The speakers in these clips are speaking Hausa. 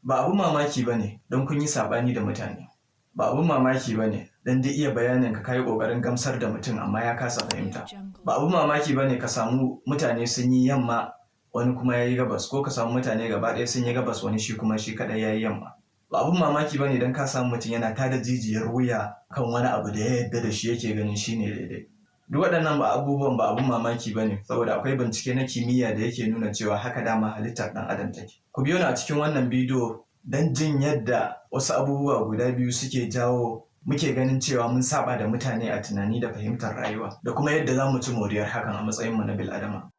Ba abun mamaki ba ne don kun yi saɓani da mutane. Ba abun mamaki ba ne don duk iya bayaninka ka yi ƙoƙarin gamsar da mutum amma ya kasa fahimta. Ba abun mamaki ba ne ka samu mutane sun yi yamma, wani kuma ya yi gabas, ko ka samu mutane gaba ɗaya sun yi gabas, wani shi kuma shi kaɗai ya yi yamma. Ba abun mamaki ba ne don ka samu mutum yana tada jijiyar wuya kan wani abu da ya yarda da shi, yake ganin shi ne daidai. Duk waɗannan ba abubuwan ba abun mamaki ba ne, saboda akwai bincike na kimiyya da yake nuna cewa haka dama halittar ɗan adam take. Ku biyo ni a cikin wannan bidiyo don jin yadda wasu abubuwa guda biyu suke jawo muke ganin cewa mun saba da mutane a tunani da fahimtar rayuwa, da kuma yadda za mu ci moriyar hakan a matsayinmu na bil'adama.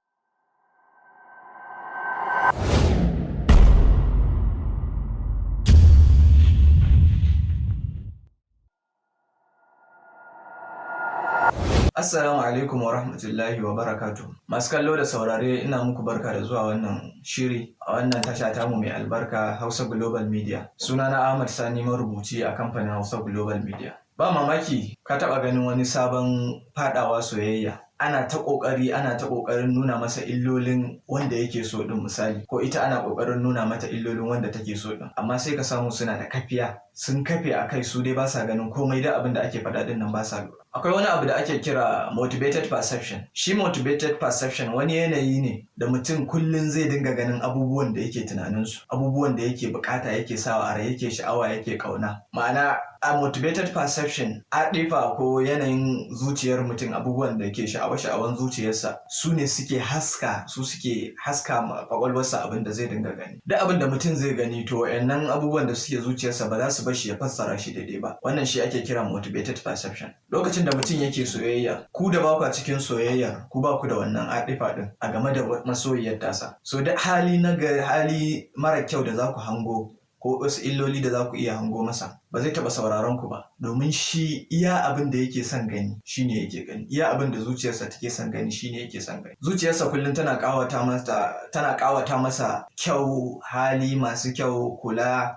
Assalamu alaikum wa rahmatullahi wa barakatuh. Masu kallo da saurare, ina muku barka da zuwa wannan shiri a wannan tasha tamu mai albarka, Hausa Global Media. Sunana Ahmad Sani, marubuci a kamfanin Hausa Global Media. Ba mamaki ka taɓa ganin wani sabon faɗawa soyayya. Ana ta ƙoƙari, ana ta ƙoƙarin nuna masa illolin wanda yake so ɗin misali, ko ita ana ƙoƙarin nuna mata illolin wanda take so ɗin. Amma sai ka samu suna da kafiya, sun kafe a kai, su dai ba sa ganin komai da abin da ake faɗa ɗin nan ba sa lura. Akwai wani abu da ake kira motivated perception. Shi motivated perception wani yanayi ne da mutum kullum zai dinga ganin abubuwan da yake tunaninsu, abubuwan da yake bukata, yake sawa a rai, yake sha'awa, yake kauna. Ma'ana, a motivated perception, aɗifa ko yanayin zuciyar mutum, abubuwan da ke sha'awa sha'awan zuciyarsa, su ne suke haska, su suke haska ma kwakwalwarsa abin da zai dinga gani. Duk abin da mutum zai gani, to wayannan abubuwan da suke zuciyarsa ba za su bar shi ya fassara shi daidai ba. Wannan shi ake kira motivated perception. Lokacin da mutum yake soyayya, ku da ba ku cikin soyayyar, ku ba ku da wannan aɗifa din a game da masoyiyar tasa. So duk hali na hali mara kyau da za ku hango, ko wasu illoli da za ku iya hango masa, ba zai taɓa sauraron ku ba, domin shi iya abin da yake son gani shine yake gani, iya abin da zuciyarsa take son gani shine yake son gani. Zuciyarsa kullum tana ƙawata masa kyau, hali masu kyau, kula,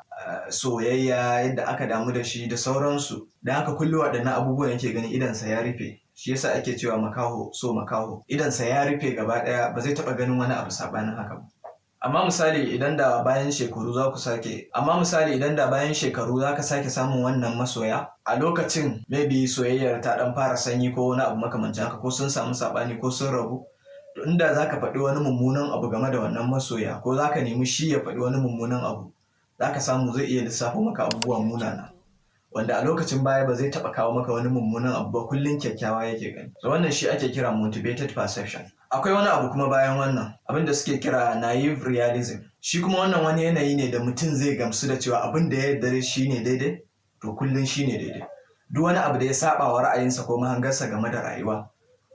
soyayya, yadda aka damu da shi da sauransu. Da haka kullum waɗannan abubuwan yake gani, idansa ya rufe. Shi yasa ake cewa makaho so makaho. Idansa ya rufe gaba ɗaya, ba zai taɓa ganin wani abu saɓanin haka ba. Amma misali, idan da bayan shekaru za ka sake samun wannan masoya, a lokacin maybe soyayyar ta dan fara sanyi ko wani abu makamancin haka, ko sun samu saɓani, ko sun rabu, to inda za ka faɗi wani mummunan abu game da wannan masoya, ko za ka nemi shi ya faɗi wani mummunan abu, za ka samu zai iya lissafo maka abubuwan munana, wanda a lokacin baya ba zai taɓa kawo maka wani mummunan abu ba, kullum kyakkyawa yake gani. So wannan shi ake kira motivated perception. Akwai wani abu kuma bayan wannan, abin da suke kira naive realism. Shi kuma wannan wani yanayi ne da mutum zai gamsu da cewa abin da ya yarda shi ne daidai, to kullum shi ne daidai. Duk wani abu da ya saba wa ra'ayinsa ko mahangarsa game da rayuwa,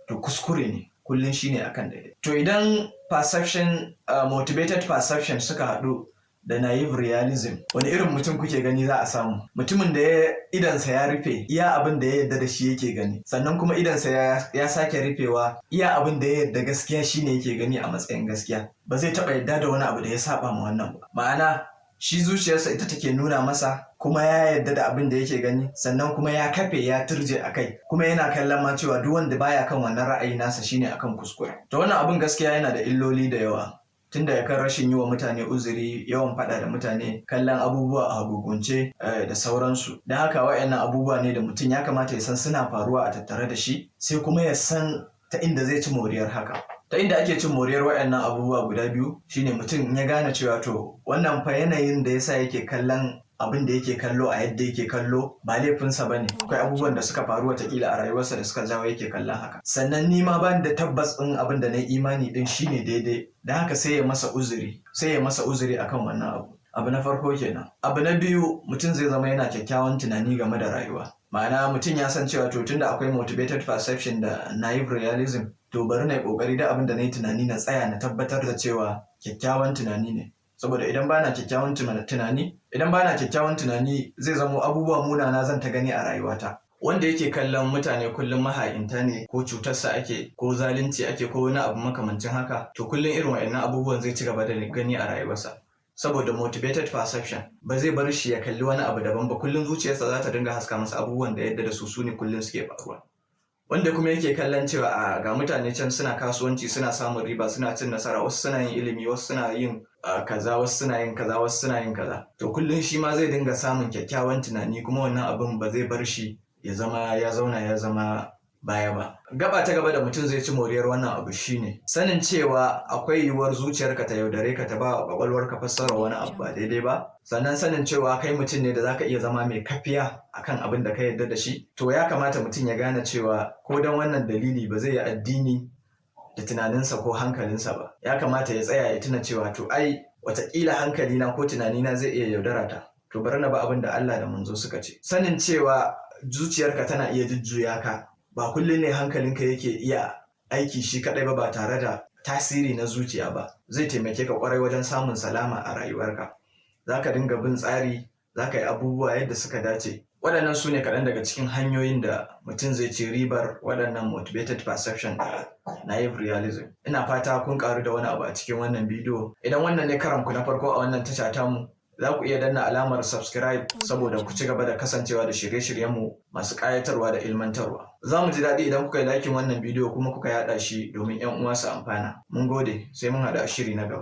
to kuskure ne, kullum shi ne akan daidai. To idan perception motivated perception suka haɗu da naive realism, wani irin mutum kuke gani za a samu? Mutumin da ya idansa ya rufe, iya abin da ya yarda da shi yake gani, sannan kuma idansa ya sake rufewa, iya abin da ya yarda gaskiya shine yake gani a matsayin gaskiya. Ba zai taɓa yarda da wani abu da ya saba ma wannan ba. Ma'ana, shi zuciyarsa ita take nuna masa, kuma ya yarda da abin da yake gani, sannan kuma ya kafe, ya turje a kai, kuma yana kallon ma cewa duk wanda baya kan wannan ra'ayi nasa shine akan kuskure. To wannan abin gaskiya yana da illoli da yawa, tun daga kan rashin yi wa mutane uzuri, yawan faɗa da mutane, kallon abubuwa a hagugunce da sauransu. Don haka wa'annan abubuwa ne da mutum ya kamata ya san suna faruwa a tattare da shi, sai kuma ya san ta inda zai ci moriyar haka. Ta inda ake cin moriyar wa'annan abubuwa guda biyu shine mutum in ya gane cewa to wannan fa yanayin da yasa yake kallon abin da yake kallo a yadda yake kallo ba laifinsa ba ne, akwai abubuwan da suka faru watakila a rayuwarsa da suka jawo yake kallon haka. Sannan ni ma ban da tabbas ɗin abin da na yi imani ɗin shine daidai. Da haka sai ya masa uzuri akan wannan abu. Abu na farko kenan. Abu na biyu, mutum zai zama yana kyakkyawan tunani game da rayuwa. Ma'ana, mutum ya san cewa to tunda akwai motivated perception da naive realism, to bari na yi kokari da abin da na yi tunani na tsaya na tabbatar da cewa kyakkyawan tunani ne, saboda idan bana kyakkyawan tunani, zai zamo abubuwa munana zan ta gani a rayuwata. Wanda yake kallon mutane kullum maha'inta ne, ko cutarsa ake, ko zalunci ake, ko wani abu makamancin haka, to kullum irin wa'annan abubuwan zai ci gaba da gani a rayuwarsa, saboda motivated perception ba zai bar shi ya kalli wani abu daban ba. Kullum zuciyarsa za ta dinga haska masa abubuwan da yadda da su, su ne kullum suke faruwa. Wanda kuma yake kallon cewa a ga mutane can suna kasuwanci, suna samun riba, suna cin nasara, wasu suna yin ilimi, wasu suna yin kaza, wasu suna yin kaza, wasu suna yin kaza, to kullum shi ma zai dinga samun kyakkyawan tunani, kuma wannan abin ba zai bar shi ya zama ya zauna ya zama baya ba. Gaba ta gaba da mutum zai ci moriyar wannan abu shine sanin cewa akwai yiwuwar zuciyarka ta yaudare ka, ta ba wa kwakwalwarka fassara wani abu ba daidai ba. Sannan sanin cewa kai mutum ne da zaka iya zama mai kafiya akan abin da ka yarda da shi. To, ya kamata mutum ya gane cewa ko don wannan dalili ba zai yi addini da tunaninsa ko hankalinsa ba. Ya kamata ya tsaya ya tuna cewa, to ai watakila hankalina ko tunanina zai iya yaudara ta. To, bari na ba abin da Allah da manzo suka ce. Sanin cewa zuciyarka tana iya jujjuya ka, ba kullum ne hankalinka yake iya aiki shi kadai ba, ba tare da tasiri na zuciya ba, zai taimake ka kwarai wajen samun salama a rayuwarka. Za ka dinga bin tsari, za ka yi abubuwa yadda suka dace. Waɗannan su ne kaɗan daga cikin hanyoyin da mutum zai ci ribar waɗannan motivated perception da naive realism. Ina fata kun ƙaru da wani abu a cikin wannan bidiyo. Idan wannan ne karanku na farko a wannan tasha tamu, za ku iya danna alamar subscribe saboda ku ci gaba da kasancewa da shirye-shiryenmu masu ƙayatarwa da ilmantarwa. Za mu ji daɗi idan kuka yi liking wannan bidiyo kuma kuka yaɗa shi domin 'yan uwa su amfana. Mun gode, sai mun haɗu a shiri na gaba.